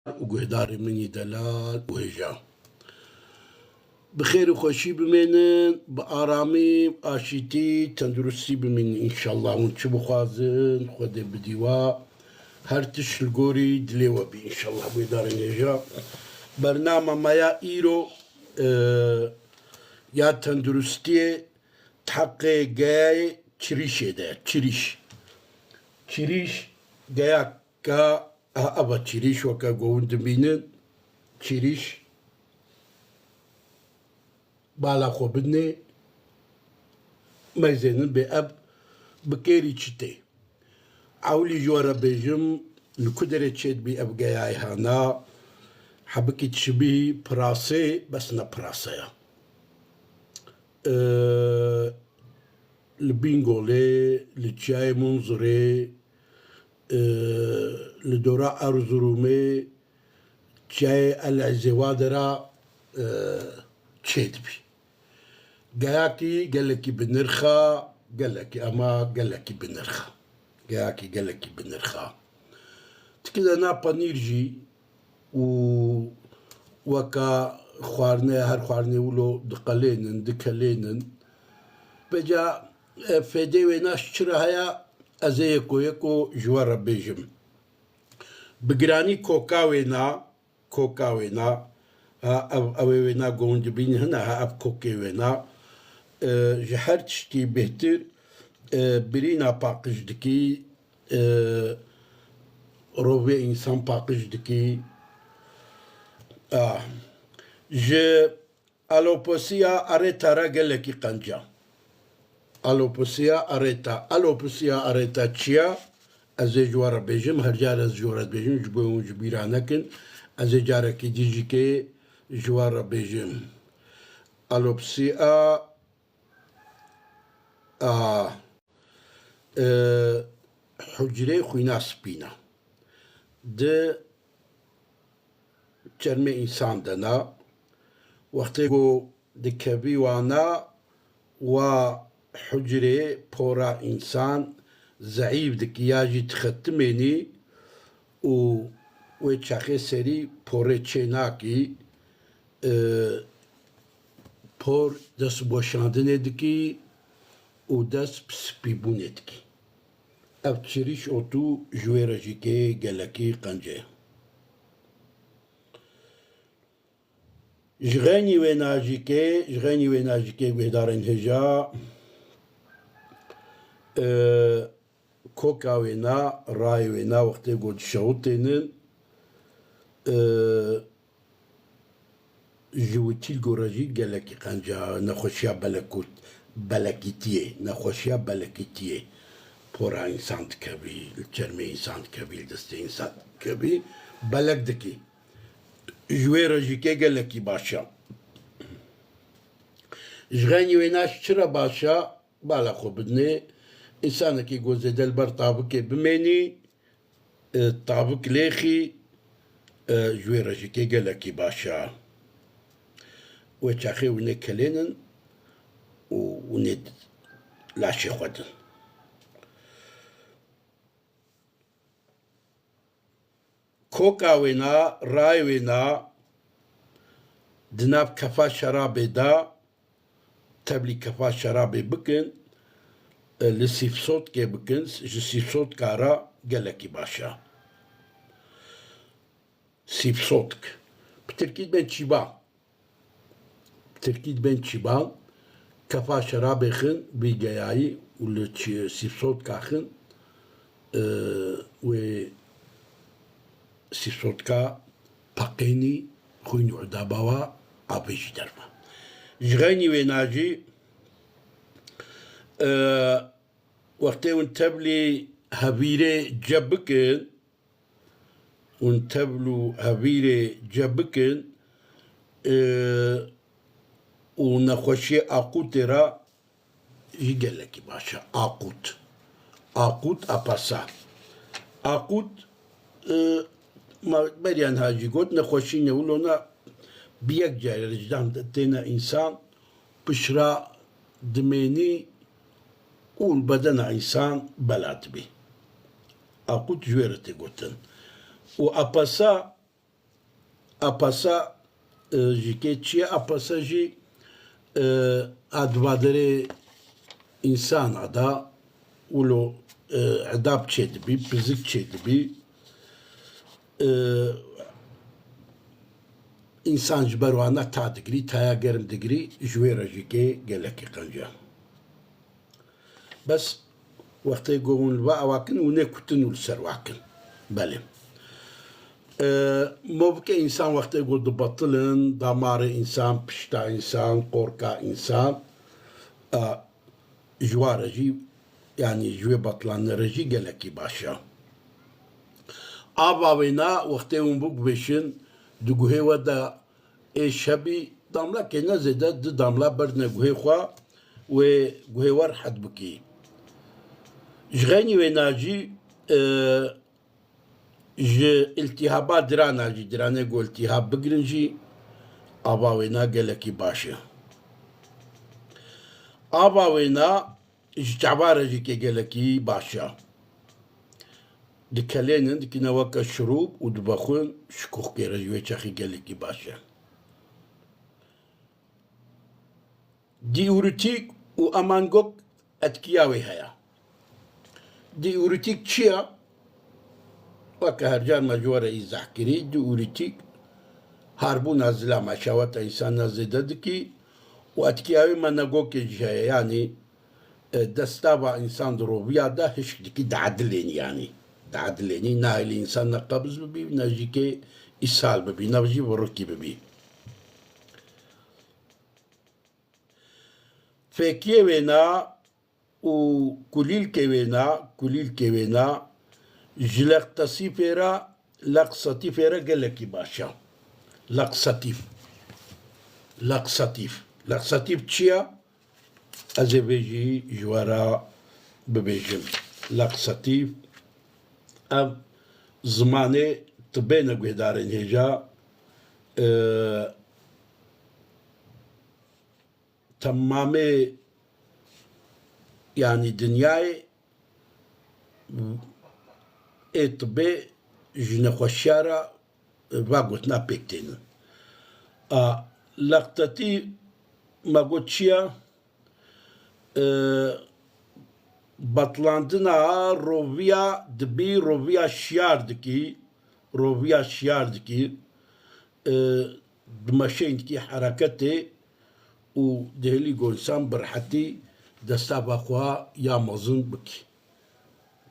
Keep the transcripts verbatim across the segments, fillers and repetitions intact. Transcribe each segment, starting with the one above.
û guhdarê min yî delal û hêja. Bi xêr û xweşî bimênin, bi aramî, aşîtî, tenduristî bimînin înşallah. Hûn çi bixwazin, Xwedê bidî wa. Her tişt li gorî dilê we bî înşallah guhdarên hêja. Bernama me ya îro, e, ya tenduristiyê di heqê geyayê çirîşê de, çirîş. Çirîş, geya ka, ha, eva çirîş weke ku hûn dibînin, çirîş bala xwe bidinê, meyzênin bê ev bi kêrî çi tê. Ewlî ji we re bêjim, li ku derê çêdibî ev geyayê hana, hebikî dişibî pirasê, bes ne pirase ya. Ee, li Bîngolê, li Çiyayê Munzurê, e, li dora Erzurumê, Çiyayê El Ezêwa de ra, e, çêdibî. Geyakî gelekî bi nirx a, gelekî, ema gelekî bi nirx a. Geyakî gelekî bi nirx a. Tikî de na panîr jî û weka xwarine, her xwarinê wilo diqelênin, dikelênin. Vêca, e, fêdê wêna ji çi re heye, ez ê yeko yeko ji we re bêjim. Bi giranî koka wêna, koka wêna, ha, ev, ew ê wêna ku hûn dibînin hina, ha, ev kokê wêna, e, ji her tiştî bêhtir, e, birîna paqij dikî, e, rovê însan paqij dikî. A, ji Alopecia areata re gelekî qenc e. Alopecia areata. Alopecia areata çi ye? Ez ê ji we re bêjim, her car ez ji we re dibêjim, ji bo hûn ji bîra nekin. Ez ê carekî dî jî kê ji we re bêjim. Alopecia a, e, hucrê xwîna spîn e. Di çermê însan de ne. Wextê ku dikevî wana, wa hucrê pora însan zeîf dikî ya jî dixetimênî û wê çaxê serî porê çênakî, e, por dest bi weşandinê dikî û dest bi spîbûnê dikî. Ev çirîş otû ji wê re jî kê gelekî qenc e. Ji xeynî wêna jî kê, ji xeynî wêna jî kê guhdarên hêja, e, koka wêna, rayê wêna wextê ku dişewitênin, e, ji witîl gore jî gelekî qenc e, nexweşiya belekût, belekîtiyê, nexweşiya belekîtiyê. Pora însan dikevî, li çermê însan dikevî, li destê însan dikevî, belek dikî. Ji wê re jî kê gelekî baş e. Ji xeynî wêna ji çi re baş e? Bala xwe bidinê. Însanekî ku zêde li ber tabikê bimênî, e, tabik lêxî, e, ji wê re jî kê gelekî baş e. Wê çaxê hûn ê kelênin û hûn ê laşê xwe din. Koka wêna, rayê wêna di nav kefa şerabê de, tevlî kefa şerabê bikin, e, li sîfsotkê bikin, ji sîfsotka re gelekî baş e. Sîfsotk. Bi tirkî dibên çîban. Tirkî dibên çîban, kefa şerabê xin vî geyayî û li çi-, sîfsotka xin, e, wê sîfsotka peqênî xwîn û edabawa avê jî derve. Ji xeynî wêna jî, e, wextê hûn tevlî hevîrê cep bikin, hûn tevl û hevîrê cep bikin, e, û nexweşiyê aqûtê re jî gelekî baş e. Aqût. Aqût, apasa. Aqût, e, ma beriya niha jî got, nexweşî ne wilo ne bi yek carê re ji dan de têne însan, pişra dimênî û li bedena însan bela dibî. Aqût ji wê re tê gotin. Û apasa, Apasa, e, jî kê çi ye? Apasa jî, e, a di baderê însana da wilo, e, edab çêdibî, pizik çêdibî. E, însan ji ber wana ta digirî, taya germ digirî, ji wê re jî kê gelekî qenc e. Bes wextê ku hûn li va ewa kin, hûn ê kutin û li ser wa kin. Belê. E, movike însan wextê ku dibetilin, damarê însan, pişta însan, qorka însan, e, ji wa re jî, yanî ji wê betilandinê re jî gelekî baş e. Ava wêna wextê hûn biguvêşin, di guhê we de ê şebî damlakê ne zêde du damla berdine guhê xwe, wê guhê we rihet bikî. Ji xeynî wêna jî, e, ji îltîhaba dirana jî, diranê ku îltîhab bigirin jî, ava wêna gelekî baş e. Ava wêna ji çava re jî kê gelekî baş e. Dikelênin, dikine weke şirûb û dibexwin, şikûxkê re ji wê çaxî gelekî baş e. Diuretik û amangok etkiya wê heye. Diuretik çi ye? Weke her car me ji we re îzah kirî, diuretik harbûna zilama şeweta însana zêde dikî û etkiya wê menegokê jî heye, yanî, e, destava însan di roviya de hişk dikî, diedilênî yanî. Diedilênî, nahêlî însan ne qebiz bibî, ne jî kê îshal bibî, ne jî virikî bibî. Fêkiyê wêna û kulîlkê wêna, kulîlkê wêna ji lextesîfê re, lexsetîfê re gelekî baş e. Lexsetîf. Lexsetîf. Lexsetîf çi ye? Ez ê vê jî ji we re bibêjim. Lexsetîf. Ev zimanê tibê ne guhdarên hêja, e, temamê, yanî dinyayê ê tibê ji nexweşiya re va gotina pêk tênin. A, lextetî me got çi ye? E, betlandina roviya dibî, roviya şiyar dikî, roviya şiyar dikî, e, dimeşeyî dikî hereketê û dihêlî ku însan bi rehetî destava xwe ya mezin bikî.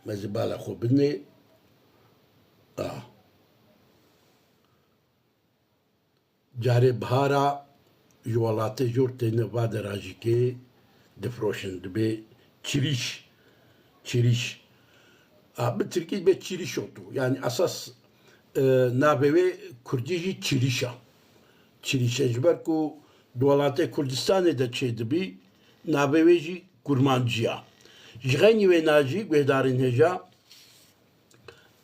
Me zî bala xwe binê. A. Carê bihara ji welatê jor têne va derajîkê difiroşin, dibê çirîş. Çirîş. A, bi tirkî dibê çirîş otu. Yanî esas, e, navê wê kurdî jî çirîş e. Çirîş e, ji ber ku di welatê Kurdistanê de çêdibî, navê wê jî kurmancî ya. Ji xeynî wêna jî guhdarên hêja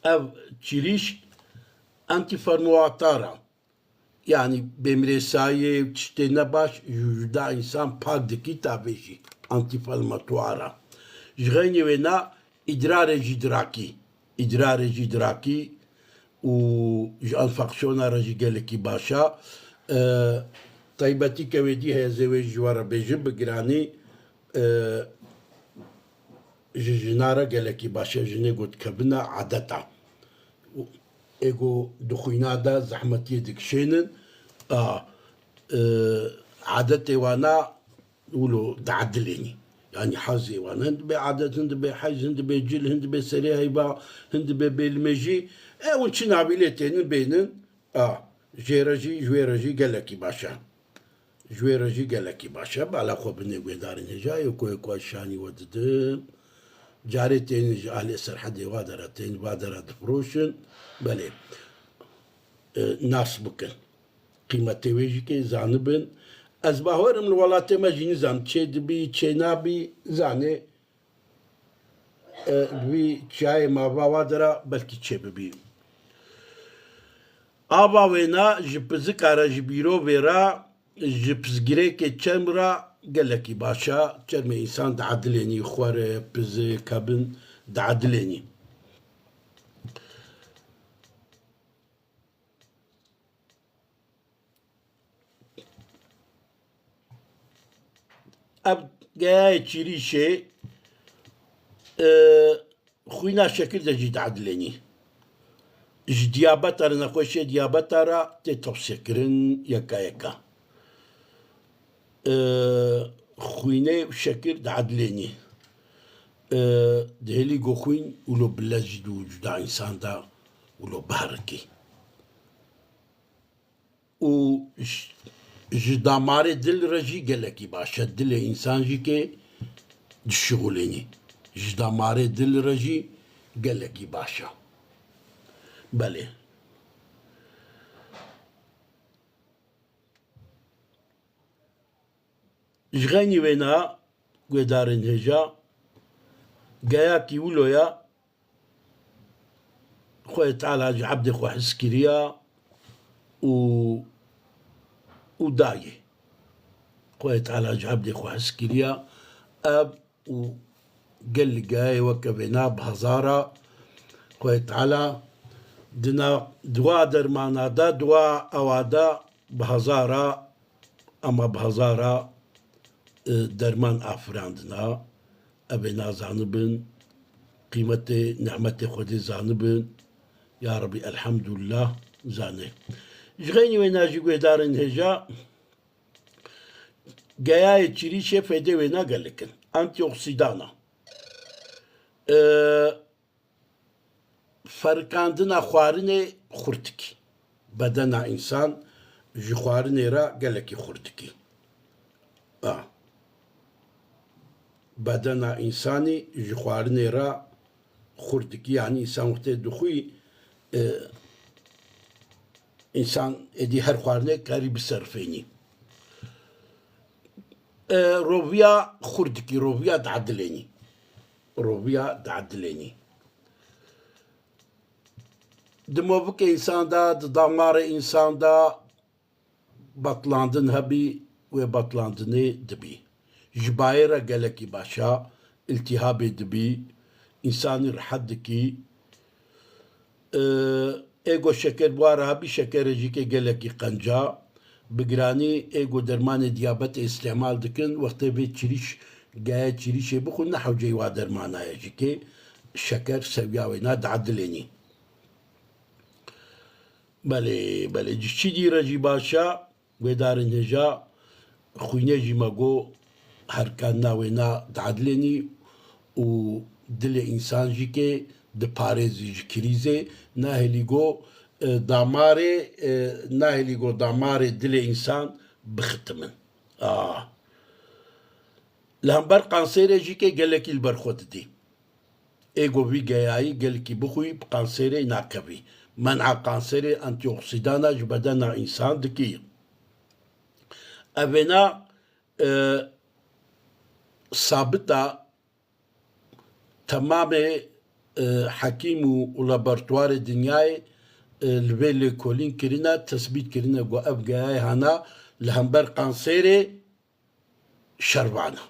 ev çirîş antîfermuatar e. Yanî bêmirêsayê û tiştê nebaş ji wicûda însan pak dikî, tavê jî antîfalmatuar e. Ji xeynî wêna îdrarê jî dirakî. Îdrarê jî dirakî û ji enfeksiyona re jî gelekî baş e. E, taybetî ke wê dî heye, ez ê wê ji we re bêjim, bi giranî, e, ji jina re gelekî baş e, jinê ku dikevine adeta. Ê ku di xwîna de zehmetiyê dikişênin, a, e, adetê wana wilo diedilênî. Yanî hezê wan, hin dibe adet, hin dibe heyz, hin dibe cil, hin dibe serê heyva, hin dibe bêlimêjî. E, hûn çi navî lê tênin bênin, a, jê re jî, ji wê re jî gelekî baş e. Ji wê re jî gelekî baş e. Bala xwe binê guhdarên hêja, yê ku yê ku ez şanî we didim. Carê tên ji ahlê Serhedê va dera, tên va dera difiroşin. Belê. E, nas bikin. Qîmetê wê jî kê zanibin. Ez bawer im li welatê me jî nizan çê dibî, çê nabî, zanê. E, bi vî çiyayê mava wa de ra belkî çêbibî. Ava wêna ji pizika re, ji bîrovê re, ji pizgirêkê çerm re gelekî baş e. Çermê însan diedilênî, xwere, pizik, kebin diedilênî. Ev geyayê çîrîşê, e, xwîna şekir de jî diedilênî. Ji diyabeta re, nexweşiyê diyabeta re tê tewsiyekirin yeka yeka. E, xwînê û şekir diedilênî. E, dihêlî go xwîn wilo bi lez jî di wicûda însan de wilo biherikî. Û ji, ji damarê dil re jî gelekî baş e. Dilê însan jî kê dişixulênî. Ji damarê dil re jî gelekî baş e. Belê. Ji xeynî wêna guhdarên hêja, geyakî wilo ya, Xwedê Teala ji ebdê xwe hez kiriya û, û dayê. Xwedê Teala ji ebdê xwe hez kiriya, ev û gel gayê weke vêna bi hezara Xwedê Teala di na, di wa dermana de, di wa ewa de bi hezara, ema bi hezara, e, derman afirandina. Ev ê nazanibin, qîmetê nîmetê Xwedê zanibin. Ya Rebî, elhamdulillah, zanê. Ji xeynî wêna jî guhdarên hêja, geyayê çirîşê fêdê wêna gelek in. Antîoksîdana. E, Ferikandina xwarinê xurt dikî. Bedena însan ji xwarinê re gelekî xurt dikî. A. Bedena însanî ji xwarinê re xurt dikî. Yanî însan wextê dixwî, e, însan êdî her xwarinê karî biserfênî. E, roviya xurt dikî, roviya diedilênî. Roviya diedilênî. Di movikê însan de, di damarê însan de betlandin hebî, wê betlandinê dibî. Ji bayê re gelekî baş e, îltîhabê dibî, însanî rihet dikî. Ê go şeker bi wa re hebî, şekerê jî kê gelekî qenc a. Bi giranî ê go dermanê diyabetê îstîmal dikin, wextê vê çirîş, gaya çirîşê bixwin, ne hewceyî wa dermana ye jî kê şeker sewiya wêna diedilênî. Belê, belê, ji çi dî re jî baş e? Guhdarên hêja, xwînê jî me got herikandina wêna diedilênî û dilê însan jî kê diparêzî ji krîzê, nahêlî got, e, damarê, e, nahêlî got damarê dilê însan bixitimin. A. Li hember kanserê jî kê gelekî li ber xwe didî. Ê go vî geyayî gelkî bixwî, bi kanserê nakevî. Men'a kanserê, antîoksîdana ji bedena însan dikî. Evêna, e, sabita temamê, e, hekîm û, û laboratuwarê dinyayê, e, li vê lêkolîn kirine, tesbît kirine ku ev geyayê hana li hember kanserê şervan e.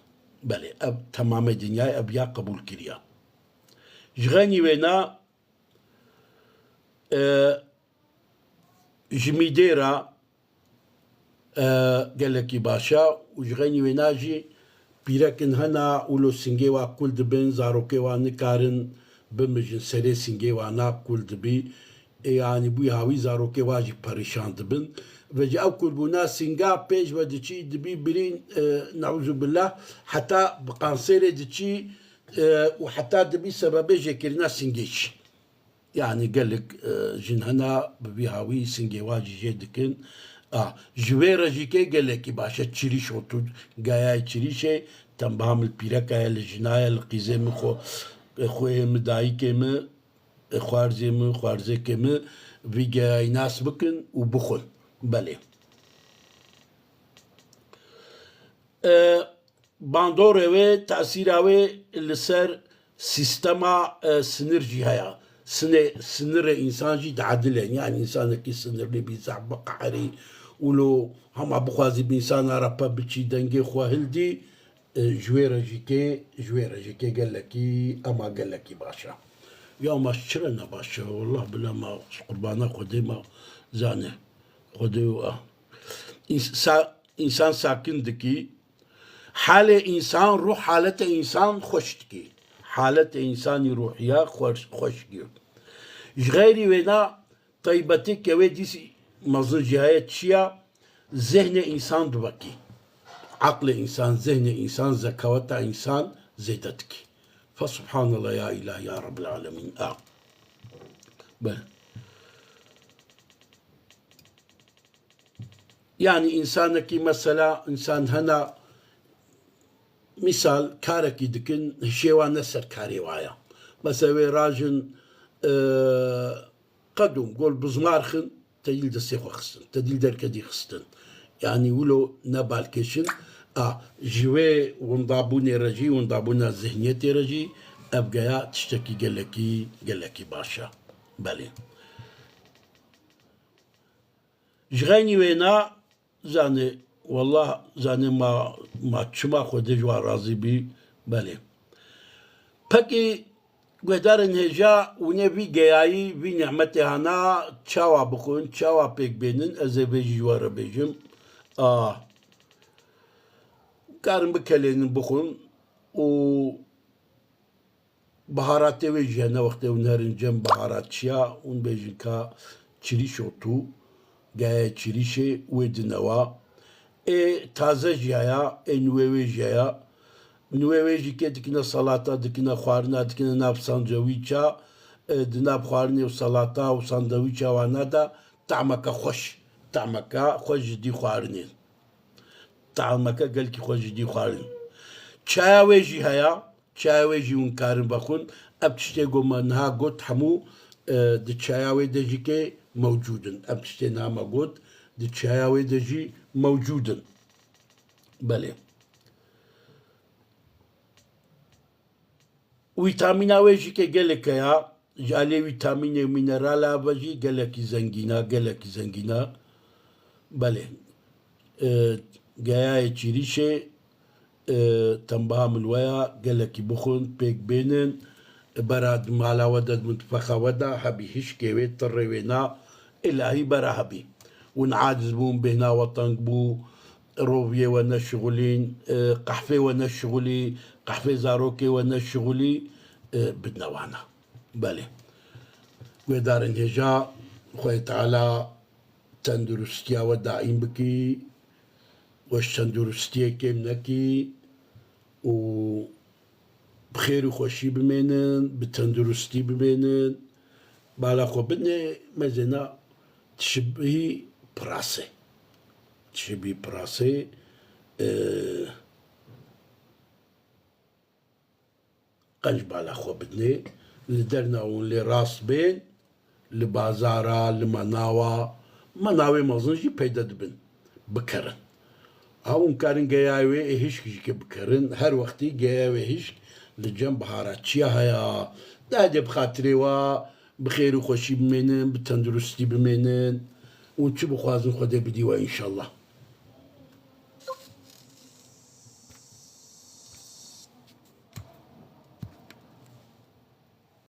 Belê, ev temamê dinyayê ev ya qebûl kiriya. Ji xeynî wêna, e, ji mîdê re, e, gelekî baş e û ji xeynî wêna jî pîrekin hena wilo singê wa kul dibin, zarokê wa nikarin bimijin, serê singê wana kul dibî. Ê, yanî bûyî hawî zarokê wa jî perîşan dibin. Ve ji ew kulbûna singa pêş ve diçî dibî birîn, e, neûzubillah, heta bi kanserê diçî, e, û heta dibî sebebê jêkirina singê jî. Yanî gelek, e, jin hena bi vî hawî singê wa jî jê dikin. A, ji vê re jî kê gelekî baş e, çirîş otu, gayayê çirîşê, tembiham li pîreka ye, li jina ye, li qîzê min xwe, xweyê min, dayikê min, xwarzê min, xwarzêkê min vî geyayî nas bikin û bixwin. Belê. E, bandorê wê, tesîra wê li ser sîstema, e, sinir jî heye. Sinê, sinirê însan jî diedilên. Yanî însanekî sinirlî bî, zehf biqeherî, wilo hema bixwazî bi însana re pe biçî, dengê xwe hildî, e, ji wê re jî kê, ji wê re jî kê gelekî, ema gelekî baş e. Ya ma çi re ne baş e? Wallah bila ma qurbana Xwedê ma zane. Xwedê û a. Îns-, sa-, însan sakin dikî. Halê însan, ruh halete însan xweş dikî. Halete însanî ruhiya xweş, xweş dikî. Ji xeyrî wêna, taybetî ke wê dîsî mezin jî heye çi ya, zihnê însan dibekî. Aqlê însan, zihnê însan, zekaweta însan zêde dikî. Fesubhanallah ya îlah ya Rabbil alemîn. A. Be. Yanî însanekî mesela, însan hena mîsal karekî dikin, hişê wan ne ser karê wa ya. Mesela wê rajin, e, qedûm, gol bizmar xin, te dîl destê xwe xistin, te dîl derkedî xistin. Yanî wilo ne balkêş in. A, ji wê windabûnê re jî, windabûna zihniyetê re jî ev geya tiştekî gelekî, gelekî baş e. Belê. Ji xeynî wêna zanê, wallah zanê ma, ma çima Xwedê ji wan razî bî, belê. Pekî guhdarên hêja hûn ê vî geyayî, vî nîmetê hana çawa bixwin, çawa pêk bênin, ez ê vê jî ji we re bêjim. A, karin bikelênin bixwin û Biharatê wê jî hene, wextê hûn herin cem biharatçiya, hûn bêjin ka çirîşo tû, gayê çirîşê wê dinewa. Ê taze jî heya, ê nûê wê jî heya. Nûê wê jî kê dikine salata, dikine xwarina, dikine nav sandwîça, e, di nav xwarinê û salata û sandwîça wana de tahmeke xweş, tahmeke xweş ji dî xwarinê. Tahmeke gelkî xweş ji dî xwarin. Çaya wê jî heya, Çaya wê jî hûn karin vexwin. Ev tiştê ku me niha got hemû, e, di çaya wê de jî kê mewcûd in. Ev tiştê niha me got di çaya wê de jî mewcûd in. Belê. Wîtamîna wê jî kê gelek heya. Ji alî wîtamînê û mînerala ve jî gelekî zengîn e, gelekî zengîn e. Belê. E, geyayê çîrîşê, e, tembaha min we ya, gelekî bixwin, pêk bênin. E, bera di mala we de, di mitfexa we de hebî, hişkê wê, tirrê wê na, îlahî bera hebî. Hûn aciz bûn, bêhna we teng bû, roviyê we neşixulîn, e, qehfê we neşixulî, qehfê zarokê we neşixulî, e, bidne wana. Belê. Guhdarên hêja, Xwedê Teala tenduristiya we daîm bikî, we ji tenduristiyê kêm nekî û bi xêr û xweşî bimênin, bi tenduristî bimênin. Bala xwe bidinê, mezêna tişibî pirasê. Tişibî pirasê, e, Qenc bala xwe bidinê, li derna hûn lê rast bên, li bazara, li menawa, menawê mezin jî peyde dibin, bikerin. Ha hûn karin geya wê ê hişk jî kê bikerin, her wextî geya wê hişk li cem biharatçiya heya. Dehedê bi xatirê wa, bi xêr û xweşî bimênin, bi tenduristî bimênin. Hûn çi bixwazin Xwedê bidî we înşallah.